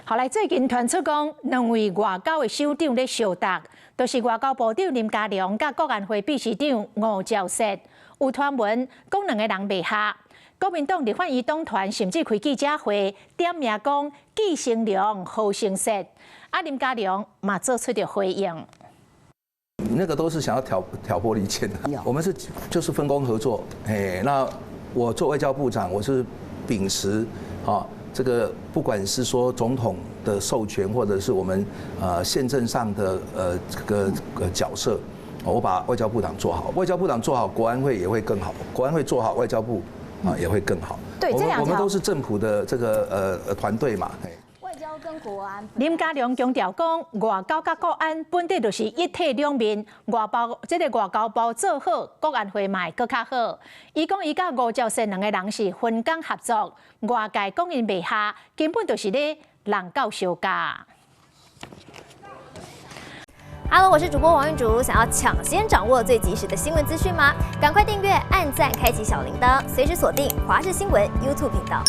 後來最近傳出講，兩位外交的首長咧相鬥，就是外交部長林佳龍佮國安會秘書長吳釗燮，有傳聞講兩個人袂合。國民黨立法院黨團甚至開記者會點名講記成龍好成雪，啊林佳龍嘛做出著回應。那個都是想要挑撥離間的，我們是就是分工合作。哎，那我做外交部長，我是秉持啊，這個不管是說總統的授權，或者是我們憲政上的這個角色，我把外交部長做好，外交部長做好，國安會也會更好，國安會做好，外交部啊也會更好。對，這兩我們都是政府的這個團隊嘛。外交跟國安。林佳龍強調講，外交佮國安本底就是一體兩面，外包這個外交部做好，國安會嘛會閣較好。伊講伊佮吳釗燮兩个人是分工合作，外界講𪜶袂合，根本就是咧人鬥相咬。 Hello，我是主播王玉竹，想要搶先掌握最及時的新聞資訊嗎？趕快訂閱、按讚、開啟小鈴鐺，隨時鎖定華視新聞 YouTube 頻道。